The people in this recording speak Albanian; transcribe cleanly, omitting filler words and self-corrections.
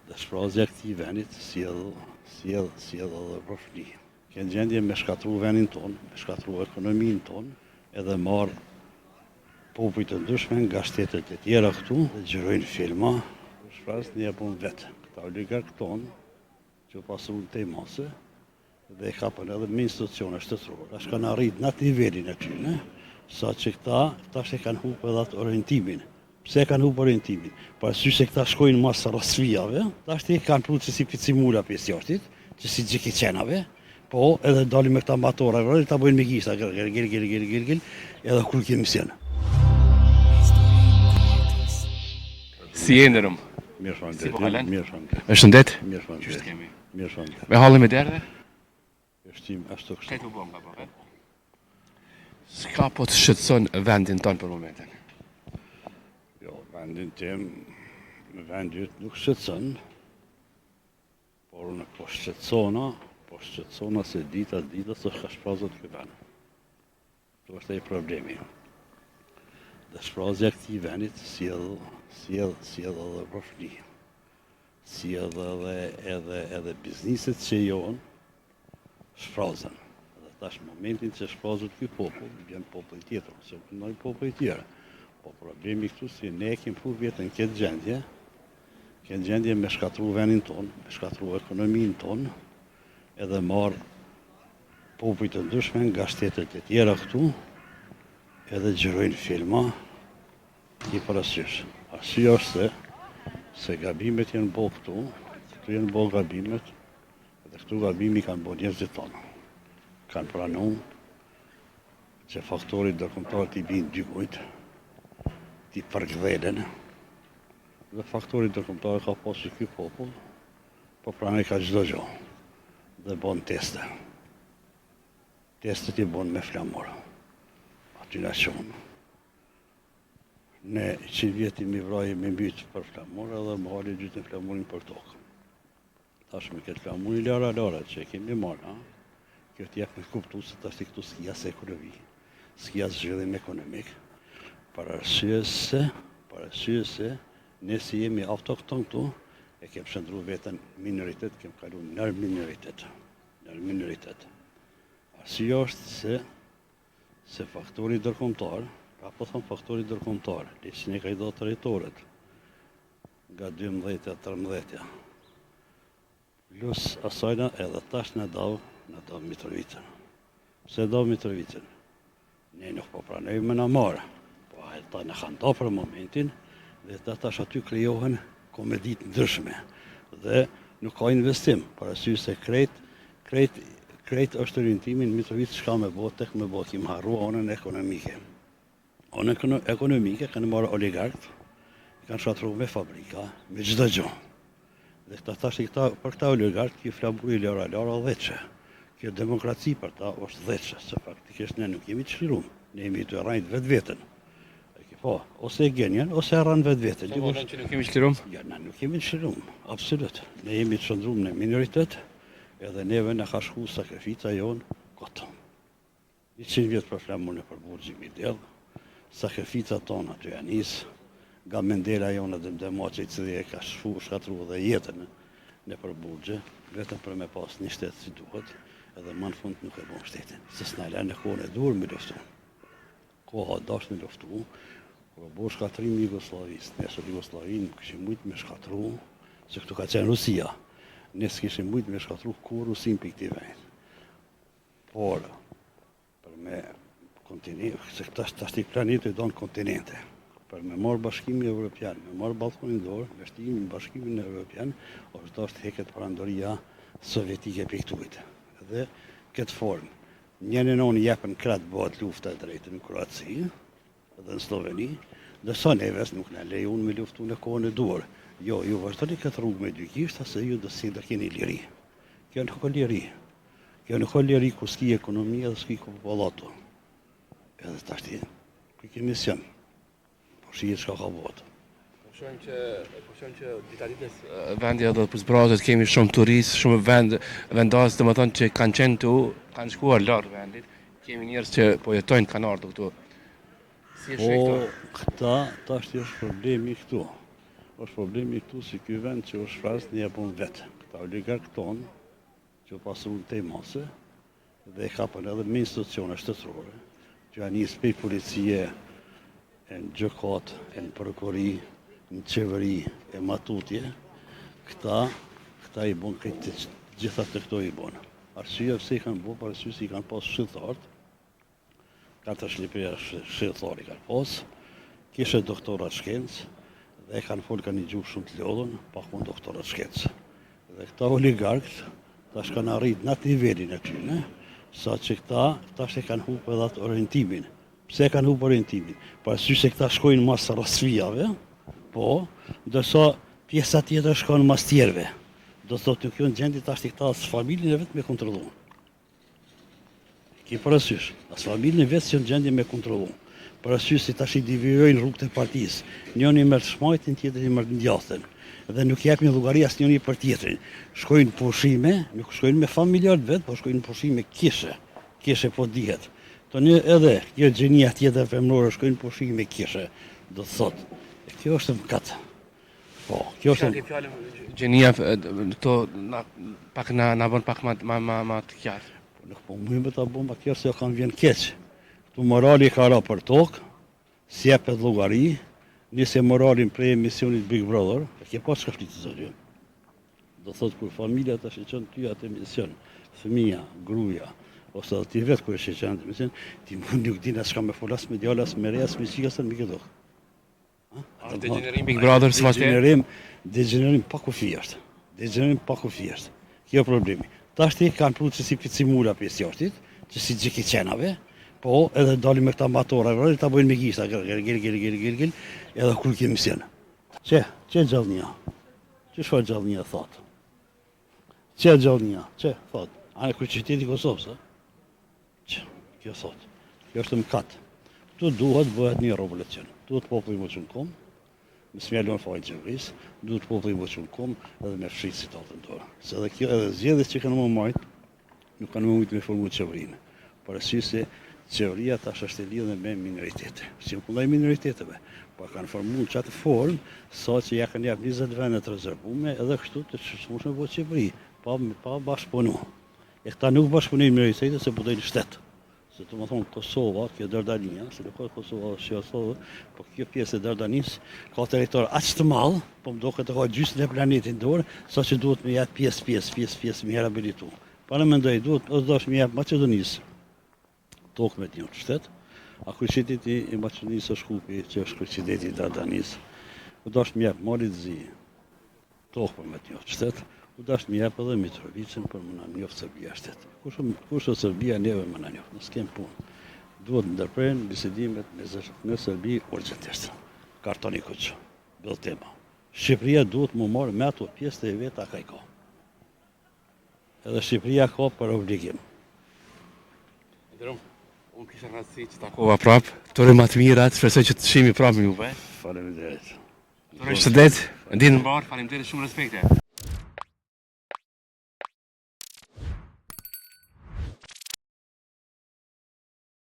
Dhe shprazja e këtij vendit sjell, sjell, sjell edhe robni. Ke në gjendje me shkatru vendin tonë, me shkatru ekonominë tonë, edhe marrë popuj të ndryshme nga shtetet e tjera këtu, dhe xhirojnë filma, shpraz ne e bon vetë. Këta oligarkë tonë, që u pasurun tej mase, dhe e kapën edhe me institucione shtetërore. Tash kanë arrit në atë nivelin e tyne, sa që këta tash e kanë hup edhe atë orientimin. Pse e kanë hup orientimin? Për arsye se këta shkojnë mas rrasvijave, tash ti kanë pru që si picimula pjesë jashtit, që si Jackie Chanave, po edhe dalin me këta motora, vërë, ta bojnë me gishta, gël, gël, gël, gël, gël, gël, gël, edhe kur kemi mision. Si je nderum? Mirë Si po kalon? Mirë faleminderit. Me shëndet? Mirë faleminderit. Qysh kemi? Mirë faleminderit. Me hallin me derdhe? Është im ashtu kështu. Këtë u bëm apo? Çka po të shqetëson vendin tonë për momentin? Jo, vendin tim, vendi yt nuk shqetëson, por unë po shqetësona, po shqetësona se dita ditës është ka shprazët ky vend. Këtu është ai problemi. Dhe shprazja e këtij vendit sjell, sjell, sjell edhe robni. Sjell edhe, edhe, edhe bizniset që jonë shprazen. Dhe tash momentin që shprazet ky popull, vjen populli tjetër, ose ndonjë popull tjetër. Po problemi këtu si ne e kemi pru veten këtë gjendje, këtë gjendje me shkatru vendin tonë, me shkatru ekonominë tonë, edhe marrë Popuj të ndryshme nga shtetet e tjera këtu, edhe xhirojnë filma, ki parasysh. Arsyeja është se, se gabimet janë bo këtu, këtu janë bo gabimet, dhe këtu gabimi kanë bo njerëzit tonë. Kanë pranu që faktorit ndërkombëtar t'i binë dy gujt, t'i përkdhelen, dhe faktori ndërkombëtar ka pasur ky popull, Po pranoj ka çdo gjë dhe bon teste. Testet i bon me flamur. Aty na qonë. Ne që vjet jemi vra jemi mbytë për flamur edhe më hali gjytën flamurin për tokë. Tash me këtë flamurin lara lara që e kemi marrë, ha? Kjo të jep me kuptu se tash ti këtu s'ki as ekonomi, s'ki as zhvillim ekonomik, për arsye se, për arsye se Ne si jemi autokton këtu, e kem shndërru veten minoritet, kem kalu në minoritet. Në minoritet. Arsyeja është se se faktori ndërkombëtar, pra po thon faktori ndërkombëtar, le që ne ka i do territoret nga 12-ja, 13-ja. Plus asajna edhe tash na dau, na dau Mitrovicën. Pse dau Mitrovicën? Ne nuk po pranojmë me na marrë. Po ata na kanë da për momentin dhe ta tash aty krijohen komedi të ndryshme dhe nuk ka investim, për arsye se krejt krejt krejt është orientimi në Mitrovicë çka me bo, tek me bo, kemi harru anën ekonomike. Anën ekonomike kanë marrë oligarkët, kanë shkatërru me fabrika, me çdo gjë. Dhe këta tash këta për këta oligarkë, kjo flamuri lara lara dhjetëshe. Kjo demokraci për ta është dhjetëshe, se faktikisht ne nuk jemi të çlirum, ne jemi të rrajt vetveten. E ke po, ose e gënjen, ose e rran vetveten. Po thonë që nuk jemi çlirum? Jo, ne nuk jemi të çlirum, absolut. Ne jemi të shndërrum në minoritet, edhe neve na ka shku sakrifica jonë kot. 100 vjet për flamur nëpër burgje mi derdh, sakrificat tona aty janë nis, nga Mendela jonë Adem Demaçi i cili e ka shfu, shkatru dhe jetën nëpër burgje, vetëm për me pas një shtet si duhet, edhe më në fund nuk e bon shtetin, se s'na la në kohën e duhur me luftu. Koha dasht me luftu, kur u bo shkatrimi i Jugosllavisë, ne sot Jugosllavinë nuk kishim mujt me shkatru, se këtu ka qenë Rusia, ne s'kishim mujt me shkatru kur Rusinë prej këtij vendit. Por, për me kontinent, se tash, tash ti planeti don kontinente, për me marrë bashkimin evropian, me marrë Ballkanin dorë, me shtimin bashkimin evropian, është dasht heket perandoria sovjetike prej këtuhit. Dhe këtë formë, njënën onë jepen krat bëhet lufta e drejtë në Kroaci, dhe në Slloveni, ndërsa neve nuk na lejun me luftu në kohën e duhur. Jo, ju vazhdoni këtë rrugë me dy gishta se ju do si do keni liri. Kjo nuk është liri. Kjo nuk është liri kur s'ki ekonomi edhe s'ki popullatë. Edhe tashti, ky kemi mision. Po shihet çka ka bëhet. Po shohim që po shohim që dita ditës vendi edhe po zbrazet, kemi shumë turistë, shumë vend vendas, domethënë që kanë qenë këtu, kanë shkuar larg vendit. Kemi njerëz që po jetojnë kanë ardhur këtu. Si e sheh po, këto? Këta tash është problemi këtu. Është problemi këtu si ky vend që është shfraz ne e bën vetë. Këta oligarkë tonë që u pasurun tej mase dhe e kapën edhe me institucione shtetërore, që janë nisë prej policie e në gjykatë, e në prokurori, në qeveri e ma tutje, këta, këta i bon këtë gjitha të këto i bon. Arsyeja pse i kanë bo, për arsye se i kanë pas këshilltarët, Katër Shqipëria këshilltarë i kanë pas, kishe doktorat shkencë dhe e kanë folë kanë një gjuhë shumë të lodhun, pa kon doktorat shkencë. Dhe këta oligarkët, tash kanë arrit në atë nivelin e tyne, sa që këta, tash e kanë hupë edhe atë orientimin. Pse e kanë hupë orientimin? Për arsye se këta shkojnë mas rrasvijave, po, ndërsa pjesa tjetër shkon mas tjerëve. Do të thotë nuk janë gjendje tash këta as familjen e vet me kontrollu. Ki parasysh, as familjen e vet s'janë gjendje me kontrollu. Për arsye se tash i devijojnë rrugët e partisë. Njëri merr të shmajtin, tjetri merr të djathtën. Dhe nuk japin llogari asnjëri për tjetrin. Shkojnë në pushime, nuk shkojnë me familjarët vet, po shkojnë në pushime kishe. Kishe po dihet. Tani edhe kjo gjinia tjetër femërore shkojnë në pushime kishe. Do të thotë, kjo është mëkat. Po, kjo është... Çka ke fjalën gjinia këto na pak na na bën pak më më më më të qartë. Po nuk po mund ta bëj më kjo se kam vjen keq. Këtu morali ka ra për tokë, s'jepet llogari, nise moralin prej emisionit Big Brother, e ke pa çka flitet zoti. Do thot kur familja ta shiqon ty atë emision, fëmija, gruaja, ose edhe ti vetë kur e shiqon atë emision, ti nuk din as çka me fol as me djalë, as me re, as me çika, as me këto. A degjenerim Big Brother sipas teje? Degjenerim, degjenerim pa kufi është. Degjenerim pa kufi është. Kjo problemi. Tash ti kanë pru që si picimura pjesë jashtit, që si Jackie Chanave, po edhe dalim me këta motora, vërë, ta bojnë me gishta, gël, gël, gël, gël, gël, gël, gël, edhe kur ke emision. Qe, qe gjallnia? Qe çfarë gjallnia thotë? Qe gjallnia? Qe, thotë? A në kryeqyteti i Kosovës, a? Që, kjo thotë, kjo është mëkat. Këtu duhet bëhet një revolucion. Duhet populli me u çu n'kom, mos me lon fajin qeverisë, duhet populli me u çu n'kom edhe me fshit situatën dorë. Se edhe kjo edhe zgjedhjet që kanë më majt, nuk kanë më mujt me formu qeverinë. Për arsye se qeveria tash është e lidhur me minoritete. Si më kundaj minoriteteve, po kanë formu në qatë formë, sa që ja kanë jap 20 vende të rezervume, edhe kështu të që s'mush me bo qeveri, pa, pa bashkëpunu. E këta nuk bashkëpunojnë minoritetet se po dojnë shtet. Se do të thonë Kosova, kjo Dardania, se nuk ka Kosova që thotë, po kjo pjesë e Dardanisë ka territor aq të madh, po më duket e ka gjysmën e planetit në dorë, sa që duhet me jap pjesë, pjesë, pjesë, pjesë me rehabilitu. Para mendoj duhet ose dosh me jap Maqedonisë tokë me të një shtet, a kryeqyteti i Maqedonisë është Shkupi, që është kryeqyteti i Dardanisë. U dash me jap Malit Zi, Tokë për me të njohtë shtet, u dasht me jep edhe Mitrovicën për me na njohtë Serbia shtet. Kush, kush është Serbia neve me na njohtë, ne s'kem punë. Duhet ndërprejnë bisedimet me, me Serbi urgjentisht. Kartoni kuq, mbyll tema. Shqipëria duhet mu marrë me ato pjesë të e veta ka i ka. Edhe Shqipëria ka për obligim. Ndërum, unë kisha rastësi që takova prapë, të uroj ma të mirat, shpresoj që të shihemi prapë me juve. Faleminderit. Shëndet, ditë të mbarë, faleminderit shumë respekte.